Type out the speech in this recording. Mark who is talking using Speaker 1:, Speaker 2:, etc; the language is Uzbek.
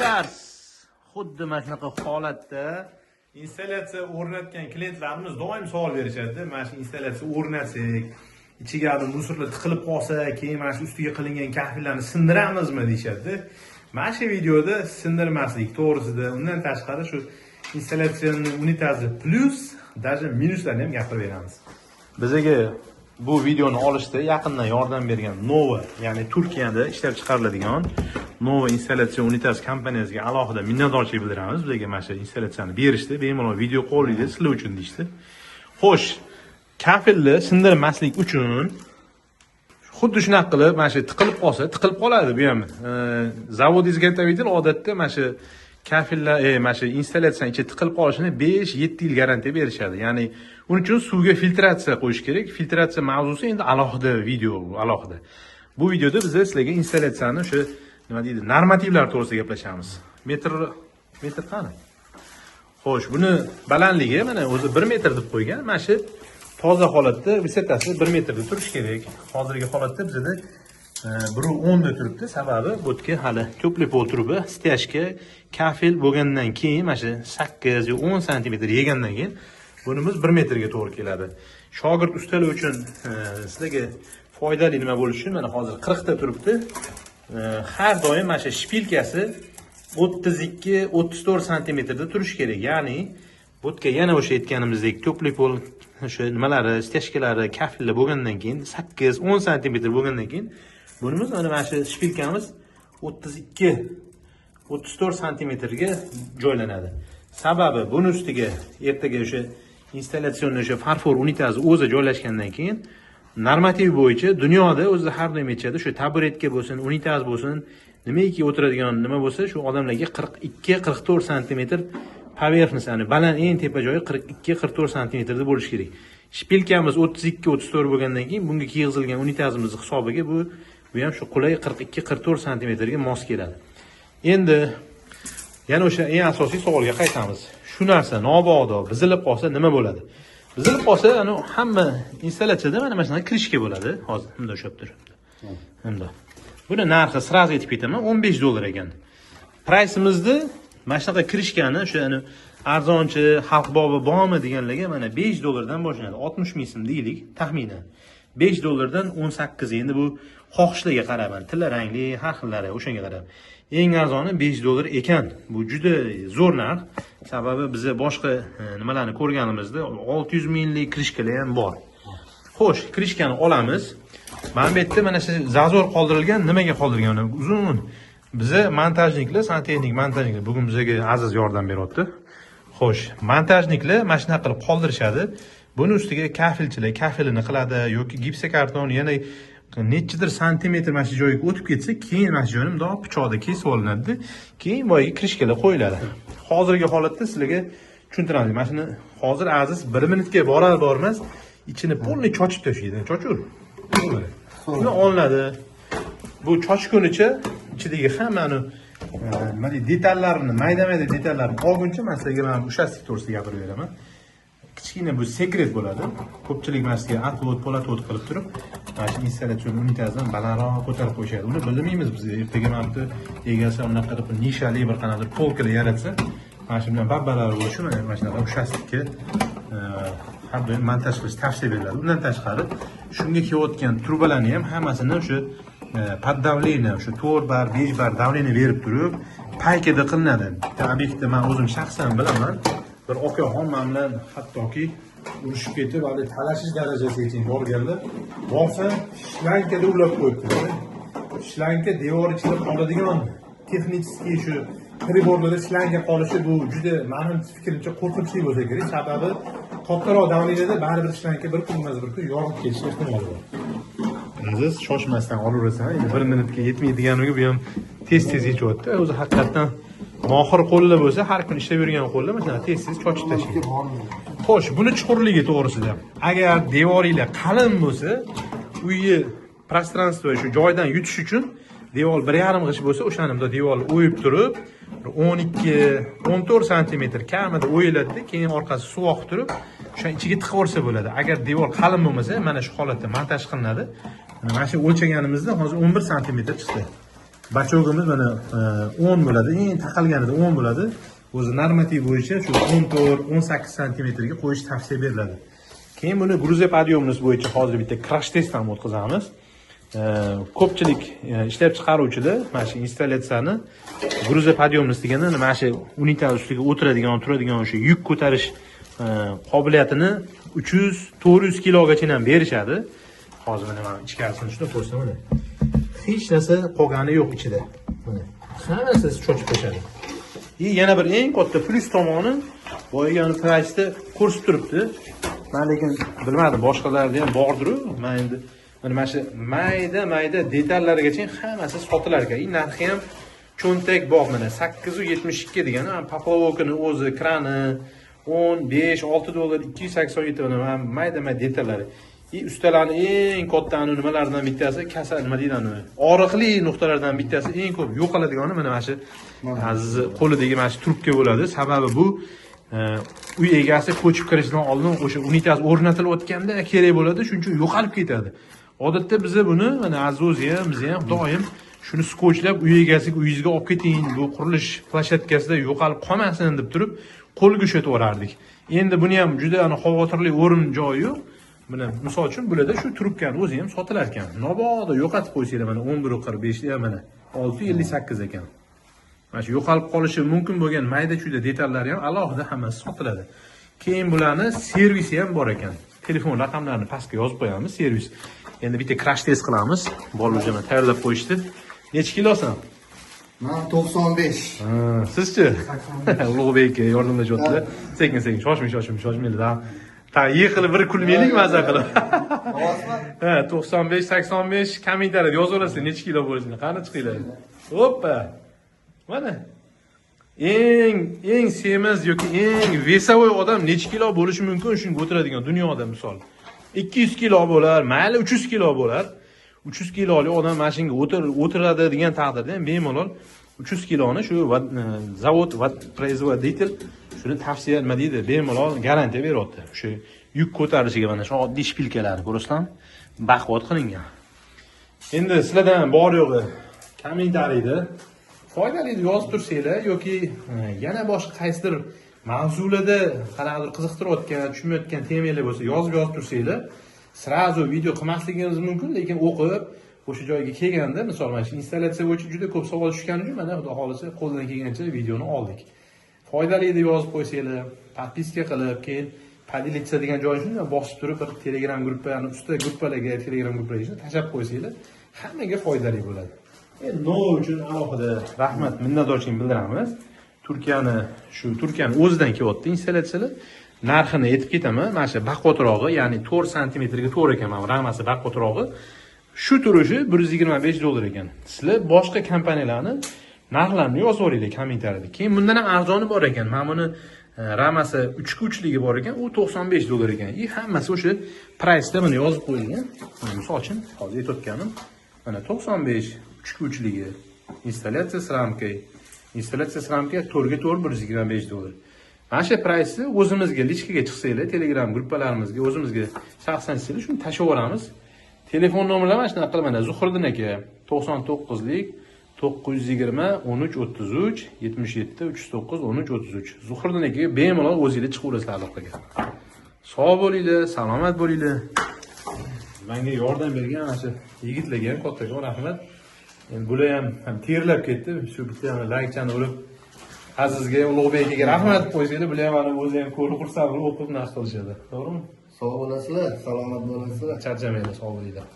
Speaker 1: Unitaz xuddi mana shunaqa holatda installyatsiya o'rnatgan klientlarimiz doim savol berishadi. Mana shu installyatsiya o'rnatsak, ichiga мусор lar tiqilib qolsa, keyin mana shu ustiga qilingan kafellarni sindiramizmi deyishadi. Mana shu videoda sindirmaslik to'g'risida, undan tashqari shu installyatsiyani unitazi плюс, даже minuslarni ham gapirib beramiz. Bizaga bu videoni olishda yaqindan yordam bergan Nova, ya'ni Turkiyada ishlab chiqariladigan Nova installyatsiya unitaz kompaniyasiga alohida minnatdorchilik bildiramiz. Bizga mana shu installyatsiyani berishdi, bemalol video qo'llaydi, sizlar uchun deyishdi. Xo'sh, kafelni sindirmaslik uchun xuddi shunaqa qilib mana shu tiqilib qolsa, tiqilib qoladi bu ham. Zavod изготовитель odatda mana shu kafellar, mana shu installyatsiyani ichiga tiqilib qolishini 5-7 yil garantiya berishadi. Ya'ni uning uchun suvga filtratsiya qo'yish kerak. Filtratsiya mavzusi endi alohida video, bu alohida. Bu videoda biz sizlarga installyatsiyani o'sha nima deydi, normativlar to'g'risida gaplashamiz. Metr metr qani? Xo'sh, buni balandligi mana o'zi 1 metr deb qo'ygan. Mana shu toza holatda высота si 1 metrda turishi kerak. Hozirgi holatda bizda 1.10 da turibdi. Sababi bu yerga hali теплый пол труба, стяжка, kafel bo'lgandan keyin mana shu 8 yo 10 santimetr yegandan keyin bunimiz 1 metrga to'g'ri keladi. Shogird ustalar uchun sizlarga foydali nima bo'lishi uchun mana hozir 40 ta turibdi. Har doim mana shu шпилька si 32 34 santimetrda turishi kerak. Ya'ni bu yerga yana o'sha aytganimizdek теплый пол o'sha nimalari, стяжка lari, kafellar bo'lgandan keyin 8 10 santimetr bo'lgandan keyin bunimiz mana shu шпилька miz 32 34 santimetrga joylanadi. Sababi buni ustiga ertaga o'sha installятsion o'sha farfor unitazi o'zi joylashgandan keyin normativ bo'yicha dunyoda o'zi har doim aytishadi, o'sha taburetka bo'lsin, unitaz bo'lsin, nimaiki o'tiradigan nima bo'lsa, shu odamlarga 42-44 santimetr поверхность, ya'ni baland eng tepa joyi 42-44 santimetrda bo'lishi kerak. Шпилька miz 32-34 bo'lgandan keyin bunga kiygizilgan unitazimizni hisobiga bu ham shu qulay 42-44 santimetrga mos keladi. Endi yana o'sha eng asosiy savolga qaytamiz. Shu narsa nobodo buzilib qolsa nima bo'ladi? Buzilib qolsa, ana hamma installyatsiyada mana shunaqa крышка bo'ladi. Hozir bunday ushlab turibdi. Bunday. Buni narxi сразу aytib ketaman, 15 dollar ekan. Прайс imizni mana shunaqa крышка ni o'sha arzonchi xalq bobi bormi deganlarga mana 5 dollardan boshlanadi. 60 ming so'm deylik taxminan. 5 dollardan 18, endi bu xohishlarga qarab, tilla rangli, har xillari o'shanga qarab. Eng arzoni 5 dollar ekan. Bu juda zo'r narx. Sababi biza boshqa nimalarni ko'rganimizda 600 minglik крышка lar ham bor. Xo'sh, крышка ni olamiz. Mana bu yerda mana shu зазор qoldirilgan, nimaga qoldirilgan? Uzun. Biza монтажник lar, santexnik монтажник lar bugun bizga Aziz yordam beryapti. Xo'sh, монтажник lar mana shunaqa qilib qoldirishadi. Buni ustiga kafelchilar kafelini qiladi yoki gipsokarton yana nechidir santimetr mana shu joyga o'tib ketsa, keyin mana shu joyni bundoq pichoqda kesib olinadi, keyin boyagi крышка lar qo'yiladi. Hozirgi holatda sizlarga tushuntiramiz. Mana shuni hozir Aziz 1 minutga borar bormas ichini полный chochib tashlaydi. Chochur. Shuni olinadi. Bu chochgunicha ichidagi hammani nima deydi, detallarini, mayda-mayda detallarini olguncha man sizlarga mana bu ушастик to'g'risida gapirib beraman. Kichkina bu секрет bo'ladi. Ko'pchilik mana shunga отвод, полотвод qilib turib, mana shu installятsion unitazini balandroq ko'tarib qo'yishadi. Uni bilmaymiz biz. Ertaga mana bu egasi unaqa qilib nishali bir qanaqadir полка lar yaratsa, mana shu bilan bab-barobar bo'lishi mana shunaqa ушастик ka har doim montaj qilish tavsiya beriladi. Undan tashqari shunga kelayotgan trubalarni ham hammasini o'sha под давление, o'sha 4 bar, 5 bar давление berib turib, пайка da qilinadi. Bitta obyektda man o'zim shaxsan bilaman. Bir okaxon man bilan hattoki urushib ketib, hali talashish darajasigacha borganlar. Borsa, шланга da ulab qo'yibdi. Шланга devor ichida qoladigan texnический shu прибор larda шланга qolishi bu juda mani fikrimcha qo'rqinchli bo'lsa kerak. Sababi kattaroq давление da baribir шланга bir kun emas bir kun yorilib ketish ehtimoli bor. Aziz, shoshmasdan olaverasan, endi 1 minutga yetmaydiganiga bu ham tez-tez yechyapti. O'zi haqiqatdan mohir qo'llar bo'lsa, har kun ishlab yurgan qo'llar masalan tez-tez chochib tashlaydi. Xo'sh, buni chuqurligi to'g'risida. Agar devoringlar qalin bo'lsa, uyni пространство shu joydan yutish uchun devor 1,5 g'isht bo'lsa, o'shani bunday devorni o'yib turib, 12 14 santimetr kamida o'yiladi, keyin orqasi suv oqib turib, o'shani ichiga tiqib yuborsa bo'ladi. Agar devor qalin bo'lmasa, mana shu holatda montaj qilinadi. Mana shu o'lchaganimizda hozir 11 santimetr chiqdi. Бачок imiz mana 10 bo'ladi, eng taqalganida 10 bo'ladi. O'zi normativ bo'yicha shu 14, 18 santimetrga qo'yish tavsiya beriladi. Keyin buni грузоподъёмность bo'yicha hozir bitta crash test ham o'tkazamiz. Ko'pchilik ishlab chiqaruvchilar mana shu installyatsiyani грузоподъёмность degani mana shu unitaz ustiga o'tiradigan, turadigan o'sha yuk ko'tarish qobiliyatini 300, 400 kilogacha ham berishadi. Hozir mana mana ichkarisini shuni ko'rsam, mana. Hech narsa qolgani yo'q ichida. Mana hammasi cho'chib tashladi. И yana bir eng katta plyus tomoni, boyagi uni price da ko'rsatib turibdi. Men lekin bilmadim, boshqalarda ham bordir-u. Men endi mana shu mayda mayda detallarigacha hammasi sotilar ekan. И narxi ham cho'ntak bog', mana 872 degani, mana поплавок ini o'zi, krani 15, 6 dollar 287, mana mayda mayda detallari. И ustalarni eng katta nimalardan bittasi, kasal nima deydi, anu og'riqli nuqtalardan bittasi, eng ko'p yo'qoladigani mana shu aziz qo'lidagi mana shu trubka bo'ladi. Sababi bu uy egasi ko'chib kirishidan oldin o'sha unitaz o'rnatilayotganda kerak bo'ladi, shuning uchun yo'qolib ketadi. Odatda biza buni, mana Aziz o'zi ham, biz ham doim shuni skotchlab uy egasiga uyingizga olib keting, bu qurilish площадка sida yo'qolib qolmasin deb turib qo'lga ushlatib yuborardik. Endi buni ham juda xavotirli o'rin joyi yo'q. Mana misol uchun bularda shu trubkani o'zi ham sotilar ekan. Mabodo yo'qotib qo'ysanglar, mana 11.45 da, mana 6.58 ekan. Mana shu yo'qolib qolishi mumkin bo'lgan mayda-chuyda detallari ham alohida hammasi sotiladi. Keyin bularni servisi ham bor ekan. Telefon raqamlarini pastga yozib qo'yamiz, servis. Endi bitta crash test qilamiz. Bolalar mana tayyorlab qo'yishdi. Necha kilosan?
Speaker 2: Man 95.
Speaker 1: Ha, sizchi? Ulug'bek aka yordamlashyaptilar. Sekin sekin, shoshmang, shoshmang, shoshmanglar. Ta yiqilib bir kulmaylik maza qilib.
Speaker 2: Ovozmi?
Speaker 1: Ha, 95, 85 kommentariyada yozib olasizlar necha kilo bo'lishini. Qani, chiqinglar. Hoppa. Mana. Eng semiz yoki eng весовой odam necha kilo bo'lishi mumkin shunga o'tiradigan dunyoda, misol. 200 kilo bo'lar, mayli 300 kilo bo'lar. 300 kilolik odam mana shunga o'tiradi degan taqdirda ham bemalol 300 kiloni shu zavod va производитель shuni tavsiya, nima deydi, bemalol garantiya beryapti. O'sha yuk ko'tarishiga mana shu oddiy шпилька larni ko'rasizlarmi? Baquvvat qilingan. Endi sizlardan bor yo'g'i kommentariyda foydali deb yozib tursanglar yoki yana boshqa qaysidir mavzularda qanaqadir qiziqtirayotgan, tushunmayotgan temalar bo'lsa, yozib yozib tursanglar, сразу video qilmasligimiz mumkin, lekin o'qib o'sha joyga kelganda, misol mana shu installyatsiya bo'yicha juda ko'p savol tushgani uchun mana xudo xohlasa qo'ldan kelgancha videoni oldik. Foydali deb yozib qo'ysanglar, подписка qilib, keyin поделиться degan joyi shunday bosib turib bir Telegram gruppani usta gruppalarga, Telegram gruppalarga tashlab qo'ysanglar, hammaga foydali bo'ladi. Endi Nova uchun alohida rahmat, minnatdorchilik bildiramiz. Turkiyani, shu Turkiyani o'zidan kelyapti installyatsiyalar. Narxini aytib ketaman. Mana shu baquvvatrog'i, ya'ni 4 santimetrga 4 ekan, mana ramasi baquvvatrog'i. Shu turishi 125 dollar ekan. Sizlar boshqa kompaniyalarni narxlarini yozib yuboringlar kommentariyada. Keyin bundan ham arzoni bor ekan. Mana buni ramasi 3 ga 3ligi bor ekan, u 95 dollar ekan. И hammasi o'sha price da mana yozib qo'yilgan. Mana misol uchun hozir aytayotganim, mana 95 3 ga 3ligi, инсталляция с рамкой, инсталляция с рамкой 4 ga 4 125 dollar. Mana shu price ni o'zimizga личка ga chiqsanglar, Telegram gruppalarimizga o'zimizga shaxsan chiqsanglar, shuni tashlab yuboramiz. Telefon nomerlari mana shunaqa qilib, mana Zuhriddin aka 99lik 920 13 33 77 309 13 33. Zuhriddin akaga bemalol o'zinglar chiqaverasizlar aloqaga. Sog' bo'linglar, salomat bo'linglar. Menga yordam bergan ana shu yigitlarga ham kattakon rahmat. Endi bular ham terlab ketdi. Shu bitta ham laykchani urib Azizga, Ulug'bek akaga rahmat qo'ysanglar, bular ham mana o'zi ham ko'rib xursand bo'lib o'qib narsa qilishadi. To'g'rimi?
Speaker 2: Sog' bo'lasizlar, salomat bo'lasizlar.
Speaker 1: Charchamanglar, sog' bo'linglar.